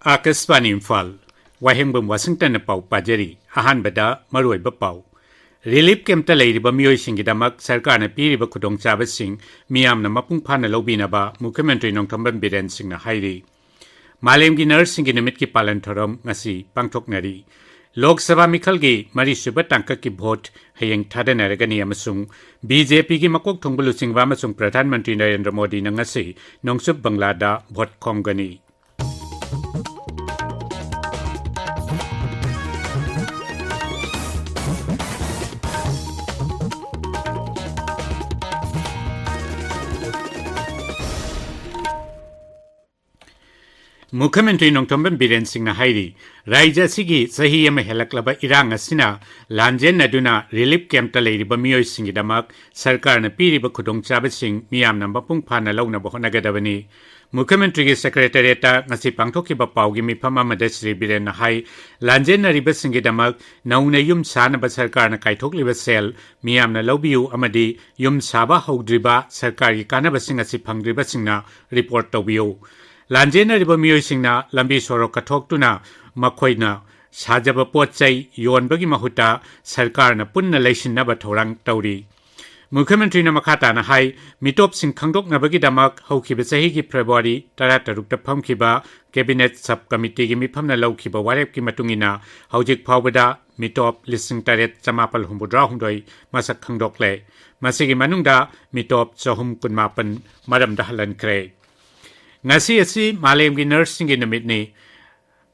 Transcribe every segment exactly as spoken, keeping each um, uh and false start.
ꯑꯥꯀꯥꯁꯕꯥꯅꯤ ꯏꯝꯐꯥꯜ, ꯋꯥꯍꯦꯡꯕꯝ ꯋꯥꯁꯤꯡꯇꯟꯅ ꯄꯥꯎ ꯄꯥꯖꯔꯤ꯫ ꯑꯍꯥꯟꯕꯗ ꯃꯔꯨꯑꯣꯏꯕ ꯄꯥꯎ꯫ ꯔꯤꯂꯤꯐ ꯀꯦꯝꯞꯇ ꯂꯩꯔꯤꯕ ꯃꯤꯑꯣꯏꯁꯤꯡꯒꯤꯗꯃꯛ ꯁꯔꯀꯥꯔꯅ ꯄꯤꯔꯤꯕ ꯈꯨꯗꯣꯡꯆꯥꯕꯁꯤꯡ ꯃꯤꯌꯥꯝꯅ ꯃꯄꯨꯡ ꯐꯥꯅ ꯂꯧꯕꯤꯅꯕ ꯃꯨꯈ꯭ꯌ ꯃꯟꯇ꯭ꯔꯤ ꯅꯣꯡꯊꯣꯝꯕꯝ ꯕꯤꯔꯦꯟ ꯁꯤꯡꯅ ꯍꯥꯏꯔꯤ꯫ ꯃꯥꯂꯦꯝꯒꯤ ꯅꯔꯁꯁꯤꯡꯒꯤ ꯅꯨꯃꯤꯠꯀꯤ ꯄꯥꯂꯟ ꯊꯧꯔꯝ ꯉꯁꯤ ꯄꯥꯡꯊꯣꯛꯅꯔꯤ꯫ ꯂꯣꯛ ꯁꯚꯥ ꯃꯤꯈꯜꯒꯤ ꯃꯔꯤꯁꯨꯕ ꯇꯥꯡꯀꯛꯀꯤ ꯚꯣꯠ ꯍꯌꯦꯡ ꯊꯥꯗꯅꯔꯒꯅꯤ ꯑꯃꯁꯨꯡ ꯕꯤ ꯖꯦ ꯄꯤꯒꯤ ꯃꯀꯣꯛ ꯊꯣꯡꯕ ꯂꯨꯆꯤꯡꯕ ꯑꯃꯁꯨꯡ ꯄ꯭ꯔꯙꯥꯟ ꯃꯟꯇ꯭ꯔꯤ ꯅꯔꯦꯟꯗ꯭ꯔ ꯃꯣꯗꯤꯅ ꯉꯁꯤ ꯅꯣꯡꯆꯨꯞ ꯕꯪꯂꯥꯗ ꯚꯣꯠ ꯈꯣꯝꯒꯅꯤ꯫ ꯃꯨꯈ꯭ꯌ ꯃꯟꯇ꯭ꯔꯤ ꯅꯣꯡꯊꯣꯝꯕꯝ ꯕꯤꯔꯦꯟ ꯁꯤꯡꯅ ꯍꯥꯏꯔꯤ, ꯔꯥꯖ꯭ꯌ ꯑꯁꯤꯒꯤ ꯆꯍꯤ ꯑꯃ ꯍꯦꯜꯂꯛꯂꯕ ꯏꯔꯥꯡ ꯑꯁꯤꯅ ꯂꯥꯟꯖꯦꯟꯅꯗꯨꯅ ꯔꯤꯂꯤꯐ ꯀꯦꯝꯞꯇ ꯂꯩꯔꯤꯕ ꯃꯤꯑꯣꯏꯁꯤꯡꯒꯤꯗꯃꯛ ꯁꯔꯀꯥꯔꯅ ꯄꯤꯔꯤꯕ ꯈꯨꯗꯣꯡꯆꯥꯕꯁꯤꯡ ꯃꯤꯌꯥꯝꯅ ꯃꯄꯨꯡ ꯐꯥꯅ ꯂꯧꯅꯕ ꯍꯣꯠꯅꯒꯗꯕꯅꯤ꯫ ꯃꯨꯈ꯭ꯌ ꯃꯟꯇ꯭ꯔꯤꯒꯤ ꯁꯦꯀ꯭ꯔꯦꯇꯔꯤꯌꯦꯠꯇ ꯉꯁꯤ ꯄꯥꯡꯊꯣꯛꯈꯤꯕ ꯄꯥꯎꯒꯤ ꯃꯤꯐꯝ ꯑꯃꯗ ꯁ꯭ꯔꯤ ꯕꯤꯔꯦꯟꯅ ꯍꯥꯏ, ꯂꯥꯟꯖꯦꯟꯅꯔꯤꯕꯁꯤꯡꯒꯤꯗꯃꯛ ꯅꯧꯅ ꯌꯨꯝ ꯁꯥꯅꯕ ꯁꯔꯀꯥꯔꯅ ꯀꯥꯏꯊꯣꯛꯂꯤꯕ ꯁꯦꯜ ꯃꯤꯌꯥꯝꯅ ꯂꯧꯕꯤꯌꯨ ꯑꯃꯗꯤ ꯌꯨꯝ ꯁꯥꯕ ꯍꯧꯗ꯭ꯔꯤꯕ ꯁꯔꯀꯥꯔꯒꯤ ꯀꯥꯟꯅꯕꯁꯤꯡ ꯑꯁꯤ ꯐꯪꯗ꯭ꯔꯤꯕꯁꯤꯡꯅ ꯔꯤꯄꯣꯔꯠ ꯇꯧꯕꯤꯌꯨ꯫ ꯂꯥꯟꯖꯦꯟꯅꯔꯤꯕ ꯃꯤꯑꯣꯏꯁꯤꯡꯅ ꯂꯝꯕꯤ ꯁꯣꯔꯣꯛ ꯀꯠꯊꯣꯛꯇꯨꯅ ꯃꯈꯣꯏꯅ ꯁꯥꯖꯕ ꯄꯣꯠ ꯆꯩ ꯌꯣꯟꯕꯒꯤ ꯃꯍꯨꯠꯇ ꯁꯔꯀꯥꯔꯅ ꯄꯨꯟꯅ ꯂꯩꯁꯤꯟꯅꯕ ꯊꯧꯔꯥꯡ ꯇꯧꯔꯤ꯫ ꯃꯨꯈ꯭ꯌ ꯃꯟꯇ꯭ꯔꯤꯅ ꯃꯈꯥ ꯇꯥꯅ ꯍꯥꯏ, ꯃꯤꯇꯣꯞꯁꯤꯡ ꯈꯪꯗꯣꯛꯅꯕꯒꯤꯗꯃꯛ ꯍꯧꯈꯤꯕ ꯆꯍꯤꯒꯤ ꯐꯦꯕ꯭ꯔꯨꯋꯥꯔꯤ ꯇꯔꯥꯇꯔꯨꯛꯇ ꯐꯝꯈꯤꯕ ꯀꯦꯕꯤꯅꯦꯠ ꯁꯕ ꯀꯃꯤꯇꯤꯒꯤ ꯃꯤꯐꯝꯅ ꯂꯧꯈꯤꯕ ꯋꯥꯔꯦꯞꯀꯤ ꯃꯇꯨꯡ ꯏꯟꯅ ꯍꯧꯖꯤꯛ ꯐꯥꯎꯕꯗ ꯃꯤꯇꯣꯞ ꯂꯤꯁꯤꯡ ꯇꯔꯦꯠ ꯆꯃꯥꯄꯜ ꯍꯨꯝꯐꯨꯇꯔꯥꯍꯨꯝꯗꯣꯏ ꯃꯁꯛ ꯈꯪꯗꯣꯛꯂꯦ꯫ ꯃꯁꯤꯒꯤ ꯃꯅꯨꯡꯗ ꯃꯤꯇꯣꯞ ꯆꯍꯨꯝ ꯀꯨꯟꯃꯥꯄꯟ ꯃꯔꯝꯗ ꯍꯜꯍꯟꯈ꯭ꯔꯦ꯫ ꯉꯁꯤ ꯑꯁꯤ ꯃꯥꯂꯦꯝꯒꯤ ꯅꯔꯁꯁꯤꯡꯒꯤ ꯅꯨꯃꯤꯠꯅꯤ꯫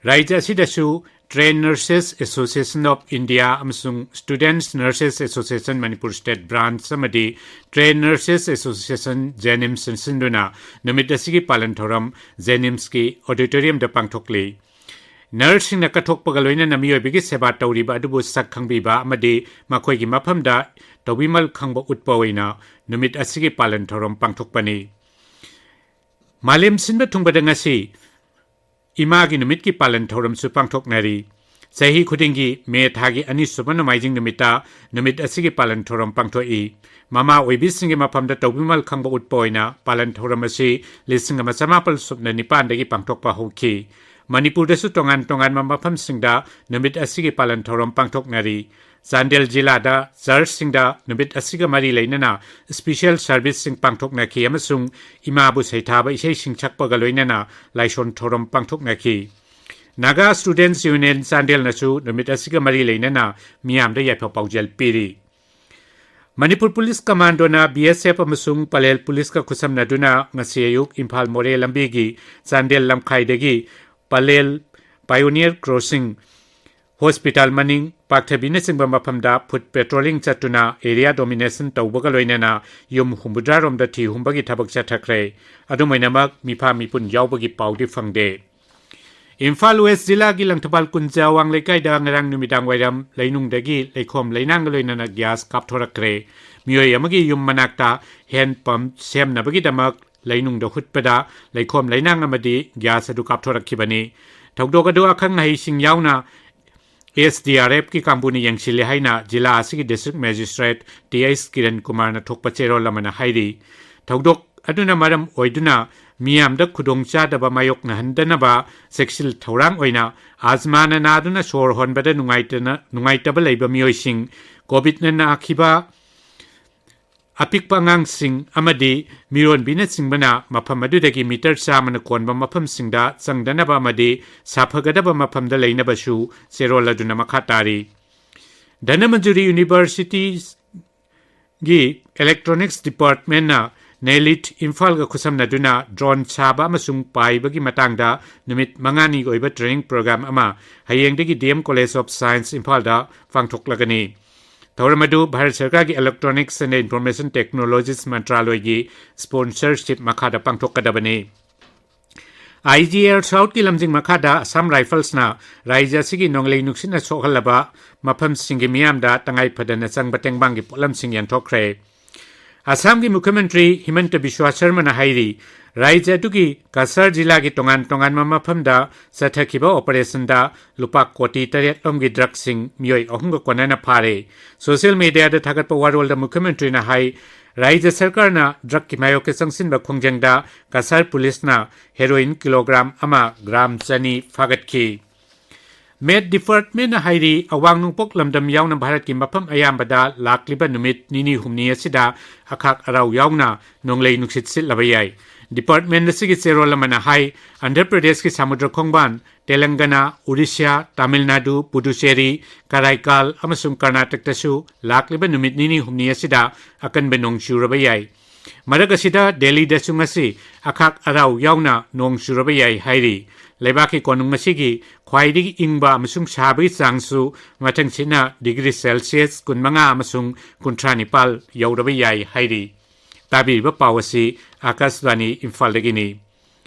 ꯔꯥꯖ꯭ꯌ ꯑꯁꯤꯗꯁꯨ Trained Nurses Association of India ꯑꯃꯁꯨꯡ Students Nurses Association Manipur State Branch ꯑꯃꯗꯤ Trained Nurses Association ꯖꯦꯅꯤꯝꯁ ꯁꯤꯟꯗꯨꯅ ꯅꯨꯃꯤꯠ ꯑꯁꯤꯒꯤ ꯄꯥꯂꯟ ꯊꯧꯔꯝ ꯖꯦꯅꯤꯝꯁꯀꯤ ꯑꯣꯗꯤꯇꯣꯔꯤꯌꯝꯗ ꯄꯥꯡꯊꯣꯛꯂꯤ꯫ ꯅꯔꯁꯁꯤꯡꯅ ꯀꯠꯊꯣꯛꯄꯒ ꯂꯣꯏꯅꯅ ꯃꯤꯑꯣꯏꯕꯒꯤ ꯁꯦꯕꯥ ꯇꯧꯔꯤꯕ ꯑꯗꯨꯕꯨ ꯁꯛ ꯈꯪꯕꯤꯕ ꯑꯃꯗꯤ ꯃꯈꯣꯏꯒꯤ ꯃꯐꯝꯗ ꯇꯧꯕꯤꯃꯜ ꯈꯪꯕ ꯎꯠꯄ ꯑꯣꯏꯅ ꯅꯨꯃꯤꯠ ꯑꯁꯤꯒꯤ ꯄꯥꯂꯟ ꯊꯧꯔꯝ ꯄꯥꯡꯊꯣꯛꯄꯅꯤ꯫ ꯃꯥꯂꯦꯝ ꯁꯤꯟꯕ ꯊꯨꯡꯕꯗ ꯉꯁꯤ ꯏꯃꯥꯒꯤ ꯅꯨꯃꯤꯠꯀꯤ ꯄꯥꯂꯟ ꯊꯧꯔꯝꯁꯨ ꯄꯥꯡꯊꯣꯛꯅꯔꯤ꯫ ꯆꯍꯤ ꯈꯨꯗꯤꯡꯒꯤ ꯃꯦ ꯊꯥꯒꯤ ꯑꯅꯤꯁꯨꯕ ꯅꯣꯡꯃꯥꯏꯖꯤꯡ ꯅꯨꯃꯤꯠꯇ ꯅꯨꯃꯤꯠ ꯑꯁꯤꯒꯤ ꯄꯥꯂꯟ ꯊꯧꯔꯝ ꯄꯥꯡꯊꯣꯛꯏ꯫ ꯃꯃꯥ ꯑꯣꯏꯕꯤꯁꯤꯡꯒꯤ ꯃꯐꯝꯗ ꯇꯧꯕꯤꯃꯜ ꯈꯪꯕ ꯎꯠꯄ ꯑꯣꯏꯅ ꯄꯥꯂꯟ ꯊꯧꯔꯝ ꯑꯁꯤ ꯂꯤꯁꯤꯡ ꯑꯃ ꯆꯃꯥꯄꯜ ꯁꯨꯞꯅ ꯅꯤꯄꯥꯟꯗꯒꯤ ꯄꯥꯡꯊꯣꯛꯄ ꯍꯧꯈꯤ꯫ ꯃꯅꯤꯄꯨꯔꯗꯁꯨ ꯇꯣꯉꯥꯟ ꯇꯣꯉꯥꯟꯕ ꯃꯐꯝꯁꯤꯡꯗ ꯅꯨꯃꯤꯠ ꯑꯁꯤꯒꯤ ꯄꯥꯂꯟ ꯊꯧꯔꯝ ꯄꯥꯡꯊꯣꯛꯅꯔꯤ꯫ ꯆꯥꯟꯗꯦꯜ ꯖꯤꯂꯥꯗ ꯆꯔꯆꯁꯤꯡꯗ ꯅꯨꯃꯤꯠ ꯑꯁꯤꯒ ꯃꯔꯤ ꯂꯩꯅꯅ special serviceꯁꯤꯡ ꯄꯥꯡꯊꯣꯛꯅꯈꯤ ꯑꯃꯁꯨꯡ ꯏꯃꯥꯕꯨ ꯁꯩꯊꯥꯕ ꯏꯁꯩꯁꯤꯡ ꯁꯛꯄꯒ ꯂꯣꯏꯅꯅ ꯂꯥꯏꯁꯣꯟ ꯊꯧꯔꯝ ꯄꯥꯡꯊꯣꯛꯅꯈꯤ꯫ Naga Students Union ꯆꯥꯟꯗꯦꯜꯅꯁꯨ ꯅꯨꯃꯤꯠ ꯑꯁꯤꯒ ꯃꯔꯤ ꯂꯩꯅꯅ ꯃꯤꯌꯥꯝꯗ ꯌꯥꯏꯐ ꯄꯥꯎꯖꯦꯜ ꯄꯤꯔꯤ꯫ ꯃꯅꯤꯄꯨꯔ ꯄꯨꯂꯤꯁ ꯀꯃꯥꯟꯗꯣꯅ BSF ꯑꯃꯁꯨꯡ ꯄꯂꯦꯜ ꯄꯨꯂꯤꯁꯀ ꯈꯨꯠꯁꯝꯅꯗꯨꯅ ꯉꯁꯤ ꯑꯌꯨꯛ ꯏꯝꯐꯥꯜ ꯃꯣꯔꯦ ꯂꯝꯕꯤꯒꯤ ꯆꯥꯟꯗꯦꯜ ꯂꯝꯈꯥꯏꯗꯒꯤ ꯄꯂꯦꯜ Pioneer Crossing, ꯍꯣꯁꯄꯤꯇꯥꯜ ꯃꯅꯤꯡ, ꯄꯥꯛꯊꯕꯤꯅꯆꯤꯡꯕ ꯃꯐꯝꯗ foot patrolling ꯆꯠꯇꯨꯅ area domination ꯇꯧꯕꯒ ꯂꯣꯏꯅꯅ ꯌꯨꯝ ꯍꯨꯝꯐꯨꯇꯔꯥ ꯔꯣꯝꯗ ꯊꯤ ꯍꯨꯝꯕꯒꯤ ꯊꯕꯛ ꯆꯠꯊꯈ꯭ꯔꯦ꯫ ꯑꯗꯨꯝ ꯑꯣꯏꯅꯃꯛ, ꯃꯤꯐꯥ ꯃꯤꯄꯨꯟ ꯌꯥꯎꯕꯒꯤ ꯄꯥꯎꯗꯤ ꯐꯪꯗꯦ꯫ ꯏꯝꯐꯥꯜ West ꯖꯤꯂꯥꯒꯤ ꯂꯪꯊꯕꯥꯜ ꯀꯨꯟꯖ ꯑꯋꯥꯡ ꯂꯩꯀꯥꯏꯗ ꯉꯔꯥꯡ ꯅꯨꯃꯤꯗꯥꯡ ꯋꯥꯏꯔꯝ ꯂꯩꯅꯨꯡꯗꯒꯤ ꯂꯩꯈꯣꯝ ꯂꯩꯅꯥꯡꯒ ꯂꯣꯏꯅꯅ gas ꯀꯥꯞꯊꯣꯔꯛꯈ꯭ꯔꯦ꯫ ꯃꯤꯑꯣꯏ ꯑꯃꯒꯤ ꯌꯨꯝ ꯃꯅꯥꯛꯇ hand pump ꯁꯦꯝꯅꯕꯒꯤꯗꯃꯛ ꯂꯩꯅꯨꯡꯗ ꯍꯨꯠꯄꯗ ꯂꯩꯈꯣꯝ ꯂꯩꯅꯥꯡ ꯑꯃꯗꯤ gas ꯑꯗꯨ ꯀꯥꯞꯊꯣꯔꯛꯈꯤꯕꯅꯤ꯫ ꯊꯧꯗꯣꯛ ꯑꯗꯨ ꯑꯈꯪ ꯑꯍꯩꯁꯤꯡ ꯌꯥꯎꯅ SDRFꯀꯤ ꯀꯥꯡꯕꯨꯅ ꯌꯦꯡꯁꯤꯜꯂꯤ ꯍꯥꯏꯅ ꯖꯤꯂꯥ ꯑꯁꯤꯒꯤ District Magistrate Th Kiran Kumarꯅ ꯊꯣꯛꯄ ꯆꯦꯔꯣꯜ ꯑꯃꯅ ꯍꯥꯏꯔꯤ꯫ ꯊꯧꯗꯣꯛ ꯑꯗꯨꯅ ꯃꯔꯝ ꯑꯣꯏꯗꯨꯅ ꯃꯤꯌꯥꯝꯗ ꯈꯨꯗꯣꯡꯆꯥꯗꯕ ꯃꯥꯌꯣꯛꯅꯍꯟꯗꯅꯕ ꯆꯦꯛꯁꯤꯜ ꯊꯧꯔꯥꯡ ꯑꯣꯏꯅ asthmaꯅ ꯅꯥꯗꯨꯅ ꯁꯣꯔ ꯍꯣꯟꯕꯗ ꯅꯨꯡꯉꯥꯏꯇꯅ, ꯅꯨꯡꯉꯥꯏꯇꯕ ꯂꯩꯕ ꯃꯤꯑꯣꯏꯁꯤꯡ, COVIDꯅ ꯅꯥꯈꯤꯕ ꯑꯄꯤꯛꯄ ꯑꯉꯥꯡꯁꯤꯡ ꯑꯃꯗꯤ ꯃꯤꯔꯣꯟꯕꯤꯅꯆꯤꯡꯕꯅ ꯃꯐꯝ ꯑꯗꯨꯗꯒꯤ meter ꯆꯥꯝꯃꯅ ꯀꯣꯟꯕ ꯃꯐꯝꯁꯤꯡꯗ ꯆꯪꯗꯅꯕ ꯑꯃꯗꯤ ꯁꯥꯐꯒꯗꯕ ꯃꯐꯝꯗ ꯂꯩꯅꯕꯁꯨ ꯆꯦꯔꯣꯜ ꯑꯗꯨꯅ ꯃꯈꯥ ꯇꯥꯔꯤ꯫ ꯙꯅꯃꯟꯖꯨꯔꯤ Universityꯒꯤ Electronics Departmentꯅ NELIT ꯏꯝꯐꯥꯜꯒ ꯈꯨꯠꯁꯝꯅꯗꯨꯅ drone ꯁꯥꯕ ꯑꯃꯁꯨꯡ ꯄꯥꯏꯕꯒꯤ ꯃꯇꯥꯡꯗ ꯅꯨꯃꯤꯠ ꯃꯉꯥꯅꯤꯒꯤ ꯑꯣꯏꯕ training program ꯑꯃ ꯍꯌꯦꯡꯗꯒꯤ DM College of Science ꯏꯝꯐꯥꯜꯗ ꯄꯥꯡꯊꯣꯛꯂꯒꯅꯤ꯫ ꯊꯧꯔꯝ ꯑꯗꯨ ꯚꯥꯔꯠ ꯁꯔꯀꯥꯔꯒꯤ Electronics and Information Technologies ꯃꯟꯇ꯭ꯔꯥꯂꯣꯏꯒꯤ sponsorship ꯃꯈꯥꯗ ꯄꯥꯡꯊꯣꯛꯀꯗꯕꯅꯤ꯫ IG Air Southꯀꯤ ꯂꯝꯖꯤꯡ ꯃꯈꯥꯗ Assam Riflesꯅ ꯔꯥꯖ꯭ꯌ ꯑꯁꯤꯒꯤ ꯅꯣꯡꯂꯩ ꯅꯨꯡꯁꯤꯠꯅ ꯁꯣꯛꯍꯜꯂꯕ ꯃꯐꯝꯁꯤꯡꯒꯤ ꯃꯤꯌꯥꯝꯗ ꯇꯉꯥꯏ ꯐꯗꯅ ꯆꯪꯕ ꯇꯦꯡꯕꯥꯡꯒꯤ ꯄꯣꯠꯂꯝꯁꯤꯡ ꯌꯦꯟꯊꯣꯛꯈ꯭ꯔꯦ꯫ ꯑꯁꯥꯝꯒꯤ ꯃꯨꯈ꯭ꯌ ꯃꯟꯇ꯭ꯔꯤ ꯍꯤꯃꯟꯇ ꯕꯤꯁ꯭ꯋꯥ ꯁꯔꯃꯅ ꯍꯥꯏꯔꯤ, ꯔꯥꯖ꯭ꯌ ꯑꯗꯨꯒꯤ ꯀꯁꯥꯔ ꯖꯤꯂꯥꯒꯤ ꯇꯣꯉꯥꯟ ꯇꯣꯉꯥꯟꯕ ꯃꯐꯝꯗ ꯆꯠꯊꯈꯤꯕ operationꯗ ꯂꯨꯄꯥ ꯀꯣꯇꯤ ꯇꯔꯦꯠ ꯂꯣꯝꯒꯤ drugꯁꯤꯡ ꯃꯤꯑꯣꯏ ꯑꯍꯨꯝꯒ ꯀꯣꯟꯅꯅ ꯐꯥꯔꯦ꯫ Social mediaꯗ ꯊꯥꯒꯠꯄ ꯋꯥꯔꯣꯜꯗ ꯃꯨꯈ꯭ꯌ ꯃꯟꯇ꯭ꯔꯤꯅ ꯍꯥꯏ, ꯔꯥꯏꯖ꯭ꯌ ꯁꯔꯀꯥꯔꯅ ꯗ꯭ꯔꯒꯀꯤ ꯃꯥꯌꯣꯛꯇ ꯆꯪꯁꯤꯟꯕ ꯈꯣꯡꯖꯪꯗ ꯀꯁꯥꯔ ꯄꯨꯂꯤꯁꯅ ꯍꯦꯔꯣꯏꯟ ꯀꯤꯂꯣꯒ꯭ꯔꯥꯝ ꯑꯃ ꯒ꯭ꯔꯥꯝ ꯆꯅꯤ ꯐꯥꯒꯠꯈꯤ꯫ ꯃꯦꯠ ꯗꯤꯄꯥꯔꯠꯃꯦꯟꯠꯅ ꯍꯥꯏꯔꯤ, ꯑꯋꯥꯡ ꯅꯣꯡꯄꯣꯛ ꯂꯝꯗꯝ ꯌꯥꯎꯅ ꯚꯥꯔꯠꯀꯤ ꯃꯐꯝ ꯑꯌꯥꯝꯕꯗ ꯂꯥꯛꯂꯤꯕ ꯅꯨꯃꯤꯠ ꯅꯤꯅꯤ ꯍꯨꯝꯅꯤ ꯑꯁꯤꯗ ꯑꯈꯥꯛ ꯑꯔꯥꯎ ꯌꯥꯎꯅ ꯅꯣꯡꯂꯩ ꯅꯨꯡꯁꯤꯠ ꯁꯤꯠꯂꯕ ꯌꯥꯏ꯫ ꯗꯤꯄꯥꯔꯠꯃꯦꯟꯠ ꯑꯁꯤꯒꯤ ꯆꯦꯔꯣꯜ ꯑꯃꯅ ꯍꯥꯏ, ꯑꯟꯙ꯭ꯔ ꯄ꯭ꯔꯗꯦꯁꯀꯤ ꯁꯃꯨꯗ꯭ꯔ ꯈꯣꯡꯕꯥꯟ, ꯇꯦꯂꯪꯒꯅꯥ, ꯎꯔꯤꯁ꯭ꯌꯥ, ꯇꯥꯃꯤꯜ ꯅꯥꯗꯨ, ꯄꯨꯗꯨꯆꯦꯔꯤ, ꯀꯔꯥꯏꯀꯥꯜ ꯑꯃꯁꯨꯡ ꯀꯔꯅꯥꯇꯛꯇꯁꯨ ꯂꯥꯛꯂꯤꯕ ꯅꯨꯃꯤꯠ ꯅꯤꯅꯤ ꯍꯨꯝꯅꯤ ꯑꯁꯤꯗ ꯑꯀꯟꯕ ꯅꯣꯡ ꯆꯨꯔꯕ ꯌꯥꯏ꯫ ꯃꯔꯛ ꯑꯁꯤꯗ ꯗꯦꯜꯂꯤꯗꯁꯨ ꯉꯁꯤ ꯑꯈꯥꯛ ꯑꯔꯥꯎ ꯌꯥꯎꯅ ꯅꯣꯡ ꯆꯨꯔꯕ ꯌꯥꯏ ꯍꯥꯏꯔꯤ꯫ ꯂꯩꯕꯥꯛꯀꯤ ꯀꯣꯅꯨꯡ ꯑꯁꯤꯒꯤ ꯈ꯭ꯋꯥꯏꯗꯒꯤ ꯏꯪꯕ ꯑꯃꯁꯨꯡ ꯁꯥꯕꯒꯤ ꯆꯥꯡꯁꯨ ꯃꯊꯪꯁꯤꯠꯅ ꯗꯤꯒ꯭ꯔꯤ ꯁꯦꯜꯁꯤꯌꯁ ꯀꯨꯟꯃꯉꯥ ꯑꯃꯁꯨꯡ ꯀꯨꯟꯊ꯭ꯔꯥ ꯅꯤꯄꯥꯜ ꯌꯧꯔꯕ ꯌꯥꯏ ꯍꯥꯏꯔꯤ꯫ ꯇꯥꯕꯤꯔꯤꯕ ꯄꯥꯎ ꯑꯁꯤ ꯑꯥꯀꯥꯁꯕꯥꯅꯤ ꯏꯝꯐꯥꯜꯗꯒꯤꯅꯤ꯫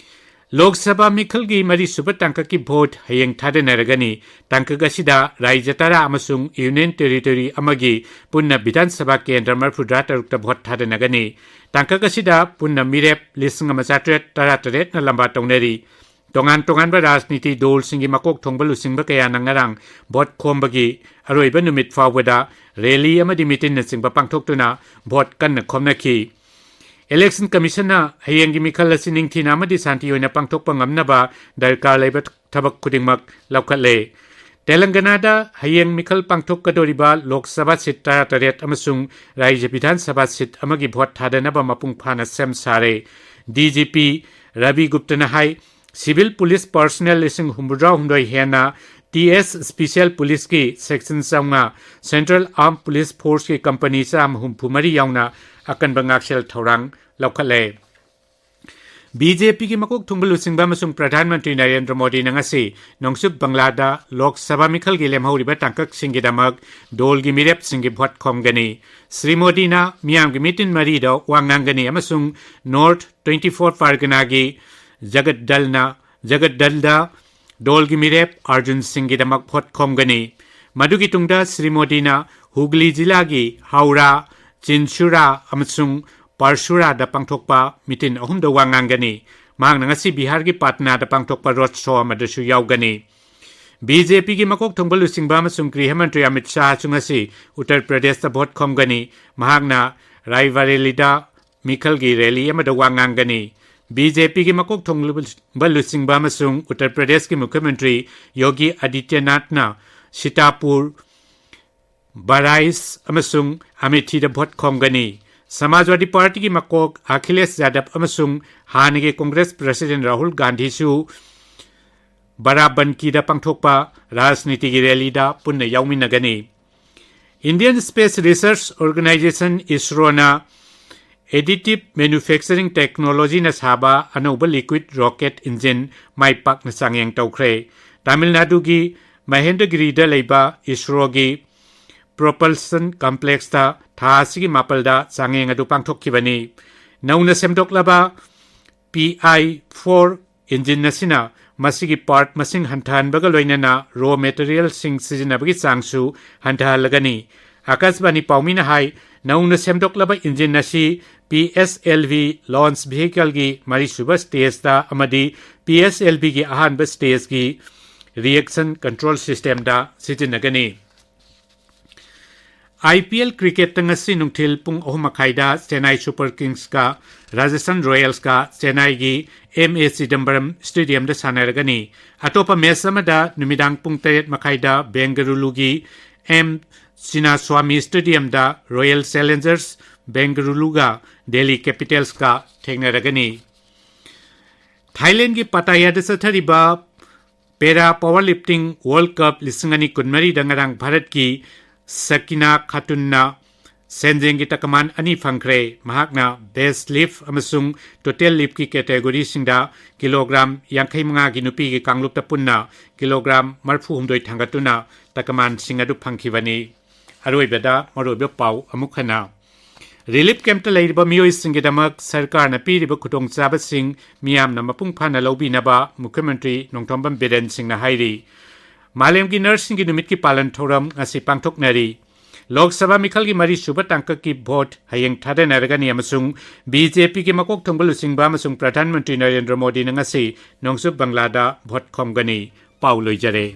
ꯂꯣꯛ ꯁꯚꯥ ꯃꯤꯈꯜꯒꯤ ꯃꯔꯤꯁꯨꯕ ꯇꯥꯡꯀꯛꯀꯤ ꯚꯣꯠ ꯍꯌꯦꯡ ꯊꯥꯗꯅꯔꯒꯅꯤ꯫ ꯇꯥꯡꯀꯛ ꯑꯁꯤꯗ ꯔꯥꯏꯖ꯭ꯌ ꯇꯔꯥ ꯑꯃꯁꯨꯡ ꯌꯨꯅꯤꯌꯟ ꯇꯦꯔꯤꯇꯣꯔꯤ ꯑꯃꯒꯤ ꯄꯨꯟꯅ ꯕꯤꯙꯥꯟ ꯁꯚꯥ ꯀꯦꯟꯗ꯭ꯔ ꯃꯔꯤꯐꯨꯇꯔꯥ ꯇꯔꯨꯛꯇ ꯚꯣꯠ ꯊꯥꯗꯅꯒꯅꯤ꯫ ꯇꯥꯡꯀꯛ ꯑꯁꯤꯗ ꯄꯨꯟꯅ ꯃꯤꯔꯦꯞ ꯂꯤꯁꯤꯡ ꯑꯃ ꯆꯥꯇ꯭ꯔꯦꯠ ꯇꯔꯥ ꯇꯔꯦꯠꯅ ꯂꯝꯕꯥ ꯇꯧꯅꯔꯤ꯫ ꯇꯣꯉꯥꯟ ꯇꯣꯉꯥꯟꯕ ꯔꯥꯖꯅꯤꯇꯤ ꯗꯣꯜꯁꯤꯡꯒꯤ ꯃꯀꯣꯛ ꯊꯣꯡꯕ ꯂꯨꯆꯤꯡꯕ ꯀꯌꯥꯅ ꯉꯔꯥꯡ ꯚꯣꯠ ꯈꯣꯝꯕꯒꯤ ꯑꯔꯣꯏꯕ ꯅꯨꯃꯤꯠ ꯐꯥꯎꯕꯗ ꯔꯦꯂꯤ ꯑꯃꯗꯤ ꯃꯤꯇꯤꯟꯅꯆꯤꯡꯕ ꯄꯥꯡꯊꯣꯛꯇꯨꯅ ꯚꯣꯠ ꯀꯟꯅ ꯈꯣꯝꯅꯈꯤ꯫ ꯏꯂꯦꯛꯁꯟ ꯀꯃꯤꯁꯟꯅ ꯍꯌꯦꯡꯒꯤ ꯃꯤꯈꯜ ꯑꯁꯤ ꯅꯤꯡꯊꯤꯅ ꯑꯃꯗꯤ ꯁꯥꯟꯇꯤ ꯑꯣꯏꯅ ꯄꯥꯡꯊꯣꯛꯄ ꯉꯝꯅꯕ ꯗꯔꯀꯥꯔ ꯂꯩꯕ ꯊꯕꯛ ꯈꯨꯗꯤꯡꯃꯛ ꯂꯧꯈꯠꯂꯦ꯫ ꯇꯦꯂꯪꯒꯅꯥꯗ ꯍꯌꯦꯡ ꯃꯤꯈꯜ ꯄꯥꯡꯊꯣꯛꯀꯗꯧꯔꯤꯕ ꯂꯣꯛ ꯁꯚꯥ ꯁꯤꯠ ꯇꯔꯥꯇꯔꯦꯠ ꯑꯃꯁꯨꯡ ꯔꯥꯏꯖ꯭ꯌ ꯕꯤꯙꯥꯟ ꯁꯚꯥ ꯁꯤꯠ ꯑꯃꯒꯤ ꯚꯣꯠ ꯊꯥꯗꯅꯕ ꯃꯄꯨꯡ ꯐꯥꯅ ꯁꯦꯝ ꯁꯥꯔꯦ꯫ ꯗꯤ ꯖꯤ ꯄꯤ ꯔꯕꯤ ꯒꯨꯞꯇꯅ ꯍꯥꯏ, ꯁꯤꯚꯤꯜ ꯄꯨꯂꯤꯁ ꯄꯔꯁꯅꯦꯜ ꯂꯤꯁꯤꯡ ꯍꯨꯝꯐꯨꯇꯔꯥ ꯍꯨꯝꯗꯣꯏ ꯍꯦꯟꯅ, ꯇꯤ ꯑꯦꯁ ꯁ꯭ꯄꯦꯁꯤꯌꯦꯜ ꯄꯨꯂꯤꯁꯀꯤ ꯁꯦꯛꯁꯟ ꯆꯥꯝꯃꯉꯥ, ꯁꯦꯟꯇ꯭ꯔꯦꯜ ꯑꯥꯔꯝ ꯄꯨꯂꯤꯁ ꯐꯣꯔꯁꯀꯤ ꯀꯝꯄꯅꯤ ꯆꯥꯝꯃ ꯍꯨꯝꯐꯨ ꯃꯔꯤ ꯌꯥꯎꯅ ꯑꯀꯟꯕ ꯉꯥꯛꯁꯦꯜ ꯊꯧꯔꯥꯡ ꯂꯧꯈꯠꯂꯦ꯫ ꯕꯤ ꯖꯦ ꯄꯤꯒꯤ ꯃꯀꯣꯛ ꯊꯣꯡꯕ ꯂꯨꯆꯤꯡꯕ ꯑꯃꯁꯨꯡ ꯄ꯭ꯔꯙꯥꯟ ꯃꯟꯇ꯭ꯔꯤ ꯅꯔꯦꯟꯗ꯭ꯔ ꯃꯣꯗꯤꯅ ꯉꯁꯤ ꯅꯣꯡꯆꯨꯞ ꯕꯪꯒ꯭ꯂꯥꯗ ꯂꯣꯛ ꯁꯚꯥ ꯃꯤꯈꯜꯒꯤ ꯂꯦꯝꯍꯧꯔꯤꯕ ꯇꯥꯡꯀꯛꯁꯤꯡꯒꯤꯗꯃꯛ ꯗꯣꯜꯒꯤ ꯃꯤꯔꯦꯞꯁꯤꯡꯒꯤ ꯚꯣꯠ ꯈꯣꯝꯒꯅꯤ꯫ ꯁ꯭ꯔꯤ ꯃꯣꯗꯤꯅ ꯃꯤꯌꯥꯝꯒꯤ ꯃꯤꯇꯤꯟ ꯃꯔꯤꯗ ꯋꯥ ꯉꯥꯡꯒꯅꯤ ꯑꯃꯁꯨꯡ ꯅꯣꯔꯊ ꯇ꯭ꯋꯦꯟꯇꯤ ꯐꯣꯔ ꯄꯥꯔꯒꯅꯥꯒꯤ ꯖꯒꯠꯗꯜꯅ, ꯖꯒꯠꯗꯜꯗ ꯗꯣꯜꯒꯤ ꯃꯤꯔꯦꯞ ꯑꯥꯔꯖꯨꯟ ꯁꯤꯡꯒꯤꯗꯃꯛ ꯚꯣꯠ ꯈꯣꯝꯒꯅꯤ꯫ ꯃꯗꯨꯒꯤ ꯇꯨꯡꯗ ꯁ꯭ꯔꯤ ꯃꯣꯗꯤꯅ ꯍꯨꯒ꯭ꯂꯤ ꯖꯤꯂꯥꯒꯤ ꯍꯧꯔꯥ, ꯆꯤꯟꯁꯨꯔꯥ ꯑꯃꯁꯨꯡ ꯄꯥꯔꯁꯨꯔꯥꯗ ꯄꯥꯡꯊꯣꯛꯄ ꯃꯤꯇꯤꯟ ꯑꯍꯨꯝꯗ ꯋꯥ ꯉꯥꯡꯒꯅꯤ꯫ ꯃꯍꯥꯛꯅ ꯉꯁꯤ ꯕꯤꯍꯥꯔꯒꯤ ꯄꯥꯠꯅꯥꯗ ꯄꯥꯡꯊꯣꯛꯄ ꯔꯣꯗ ꯁꯣ ꯑꯃꯗꯁꯨ ꯌꯥꯎꯒꯅꯤ꯫ ꯕꯤ ꯖꯦ ꯄꯤꯒꯤ ꯃꯀꯣꯛ ꯊꯣꯡꯕ ꯂꯨꯆꯤꯡꯕ ꯑꯃꯁꯨꯡ ꯒ꯭ꯔꯤꯍ ꯃꯟꯇ꯭ꯔꯤ ꯑꯃꯤꯠ ꯁꯥꯍꯁꯨ ꯉꯁꯤ ꯎꯠꯇꯔ ꯄ꯭ꯔꯗꯦꯁꯇ ꯚꯣꯠ ꯈꯣꯝꯒꯅꯤ꯫ ꯃꯍꯥꯛꯅ ꯔꯥꯏꯕꯔꯦꯂꯤꯗ ꯃꯤꯈꯜꯒꯤ ꯔꯦꯂꯤ ꯑꯃꯗ ꯋꯥ ꯉꯥꯡꯒꯅꯤ꯫ ꯕꯤ ꯖꯦ ꯄꯤꯒꯤ ꯃꯀꯣꯛ ꯊꯣꯡꯕ ꯂꯨꯆꯤꯡꯕ ꯑꯃꯁꯨꯡ ꯎꯠꯇꯔ ꯄ꯭ꯔꯗꯦꯁꯀꯤ ꯃꯨꯈ꯭ꯌ ꯃꯟꯇ꯭ꯔꯤ ꯌꯣꯒꯤ ꯑꯗꯤꯇ꯭ꯌꯅꯥꯊꯅ ꯁꯤꯇꯥꯄꯨꯔ, ꯕꯔꯥꯏꯁ ꯑꯃꯁꯨꯡ ꯑꯃꯦꯊꯤꯗ ꯚꯣꯠ ꯈꯣꯝꯒꯅꯤ꯫ ꯁꯃꯥꯖꯋꯥꯗꯤ ꯄꯥꯔꯇꯤꯒꯤ ꯃꯀꯣꯛ ꯑꯈꯤꯂꯦꯁ ꯌꯥꯗꯕ ꯑꯃꯁꯨꯡ ꯍꯥꯟꯅꯒꯤ ꯀꯣꯡꯒ꯭ꯔꯦꯁ ꯄ꯭ꯔꯁꯤꯗꯦꯟ ꯔꯥꯍꯨꯜ ꯒꯥꯟꯙꯤꯁꯨ ꯕꯔꯥꯕꯟꯀꯤꯗ ꯄꯥꯡꯊꯣꯛꯄ ꯔꯥꯖꯅꯤꯇꯤꯒꯤ ꯔꯦꯂꯤꯗ ꯄꯨꯟꯅ ꯌꯥꯎꯃꯤꯟꯅꯒꯅꯤ꯫ Indian Space Research Organisation, ꯏꯁꯔꯣꯅ additive manufacturing technologyꯅ ꯁꯥꯕ ꯑꯅꯧꯕ liquid rocket engine ꯃꯥꯏ ꯄꯥꯛꯅ ꯆꯥꯡꯌꯦꯡ ꯇꯧꯈ꯭ꯔꯦ꯫ ꯇꯥꯃꯤꯜ ꯅꯥꯗꯨꯒꯤ ꯃꯍꯦꯟꯗ꯭ꯔꯒꯤꯔꯤꯗ ꯂꯩꯕ ꯏꯁꯔꯣꯒꯤ propulsion complexꯇ ꯊꯥ ꯑꯁꯤꯒꯤ ꯃꯥꯄꯜꯗ ꯆꯥꯡꯌꯦꯡ ꯑꯗꯨ ꯄꯥꯡꯊꯣꯛꯈꯤꯕꯅꯤ꯫ ꯅꯧꯅ ꯁꯦꯝꯗꯣꯛꯂꯕ P I four engine ꯑꯁꯤꯅ ꯃꯁꯤꯒꯤ part ꯃꯁꯤꯡ ꯍꯟꯊꯍꯟꯕꯒ ꯂꯣꯏꯅꯅ raw materialꯁꯤꯡ ꯁꯤꯖꯤꯟꯅꯕꯒꯤ ꯆꯥꯡꯁꯨ ꯍꯟꯊꯍꯜꯂꯒꯅꯤ꯫ ꯑꯀꯥꯁꯕꯥꯅꯤ ꯄꯥꯎꯃꯤꯅ ꯍꯥꯏ, ꯅꯧꯅ ꯁꯦꯝꯗꯣꯛꯂꯕ engine ꯑꯁꯤ P S L V launch vehicleꯒꯤ ꯃꯔꯤꯁꯨꯕ stageꯇ ꯑꯃꯗꯤ P S L Vꯒꯤ ꯑꯍꯥꯟꯕ stageꯀꯤ reaction control systemꯗ ꯁꯤꯖꯤꯟꯅꯒꯅꯤ꯫ I P L cricketꯇ ꯉꯁꯤ ꯅꯨꯡꯊꯤꯜ ꯄꯨꯡ ꯑꯍꯨꯝ ꯃꯈꯥꯏꯗ ꯆꯦꯟꯅꯥꯏ Super Kingsꯀ Rajasthan Royalsꯀ ꯆꯦꯟꯅꯥꯏꯒꯤ M A ꯆꯤꯗꯝꯕꯔꯝ Stadiumꯗ ꯁꯥꯟꯅꯔꯒꯅꯤ꯫ ꯑꯇꯣꯞꯄ match ꯑꯃꯗ ꯅꯨꯃꯤꯗꯥꯡ ꯄꯨꯡ ꯇꯔꯦꯠ ꯃꯈꯥꯏꯗ ꯕꯦꯡꯒꯂꯨꯔꯨꯒꯤ M Chinnaswamy Stadiumꯗ Royal Challengers Bengaluruꯒ Delhi Capitalsꯀ ꯊꯦꯡꯅꯔꯒꯅꯤ꯫ ꯊꯥꯏꯂꯦꯟꯒꯤ ꯄꯥꯇꯥꯌꯥꯗ ꯆꯠꯊꯔꯤꯕ Para Powerlifting World Cup ꯂꯤꯁꯤꯡ ꯑꯅꯤ ꯀꯨꯟꯃꯔꯤꯗ ꯉꯔꯥꯡ ꯚꯥꯔꯠꯀꯤ ꯁꯀꯤꯅꯥ ꯈꯥꯇꯨꯟꯅ ꯁꯦꯟꯖꯦꯡꯒꯤ ꯇꯀꯃꯥꯟ ꯑꯅꯤ ꯐꯪꯈ꯭ꯔꯦ꯫ ꯃꯍꯥꯛꯅ best lift ꯑꯃꯁꯨꯡ total liftꯀꯤ categoryꯁꯤꯡꯗ ꯀꯤꯂꯣꯒ꯭ꯔꯥꯝ ꯌꯥꯡꯈꯩ ꯃꯉꯥꯒꯤ ꯅꯨꯄꯤꯒꯤ ꯀꯥꯡꯂꯨꯞꯇ ꯄꯨꯟꯅ ꯀꯤꯂꯣꯒ꯭ꯔꯥꯝ ꯃꯔꯤꯐꯨ ꯍꯨꯝꯗꯣꯏ ꯊꯥꯡꯒꯠꯇꯨꯅ ꯇꯀꯃꯥꯟꯁꯤꯡ ꯑꯗꯨ ꯐꯪꯈꯤꯕꯅꯤ꯫ ꯑꯔꯣꯏꯕꯗ ꯃꯔꯨꯑꯣꯏꯕ ꯄꯥꯎ ꯑꯃꯨꯛ ꯍꯟꯅ꯫ Relief campꯇ ꯂꯩꯔꯤꯕ ꯃꯤꯑꯣꯏꯁꯤꯡꯒꯤꯗꯃꯛ ꯁꯔꯀꯥꯔꯅ ꯄꯤꯔꯤꯕ ꯈꯨꯗꯣꯡꯆꯥꯕꯁꯤꯡ ꯃꯤꯌꯥꯝꯅ ꯃꯄꯨꯡ ꯐꯥꯅ ꯂꯧꯕꯤꯅꯕ ꯃꯨꯈ꯭ꯌ ꯃꯟꯇ꯭ꯔꯤ ꯅꯣꯡꯊꯣꯝꯕꯝ ꯕꯤꯔꯦꯟ ꯁꯤꯡꯅ ꯍꯥꯏꯔꯤ꯫ ꯃꯥꯂꯦꯝꯒꯤ ꯅꯔꯁꯁꯤꯡꯒꯤ ꯅꯨꯃꯤꯠꯀꯤ ꯄꯥꯂꯟ ꯊꯧꯔꯝ ꯉꯁꯤ ꯄꯥꯡꯊꯣꯛꯅꯔꯤ꯫ ꯂꯣꯛ ꯁꯚꯥ ꯃꯤꯈꯜꯒꯤ ꯃꯔꯤꯁꯨꯕ ꯇꯥꯡꯀꯛꯀꯤ ꯚꯣꯠ ꯍꯌꯦꯡ ꯊꯥꯗꯅꯔꯒꯅꯤ ꯑꯃꯁꯨꯡ ꯕꯤ ꯖꯦ ꯄꯤꯒꯤ ꯃꯀꯣꯛ ꯊꯣꯡꯕ ꯂꯨꯆꯤꯡꯕ ꯑꯃꯁꯨꯡ ꯄ꯭ꯔꯙꯥꯟ ꯃꯟꯇ꯭ꯔꯤ ꯅꯔꯦꯟꯗ꯭ꯔ ꯃꯣꯗꯤꯅ ꯉꯁꯤ ꯅꯣꯡꯆꯨꯞ ꯕꯪꯒ꯭ꯂꯥꯗ ꯚꯣꯠ ꯈꯣꯝꯒꯅꯤ꯫ ꯄꯥꯎ ꯂꯣꯏꯖꯔꯦ꯫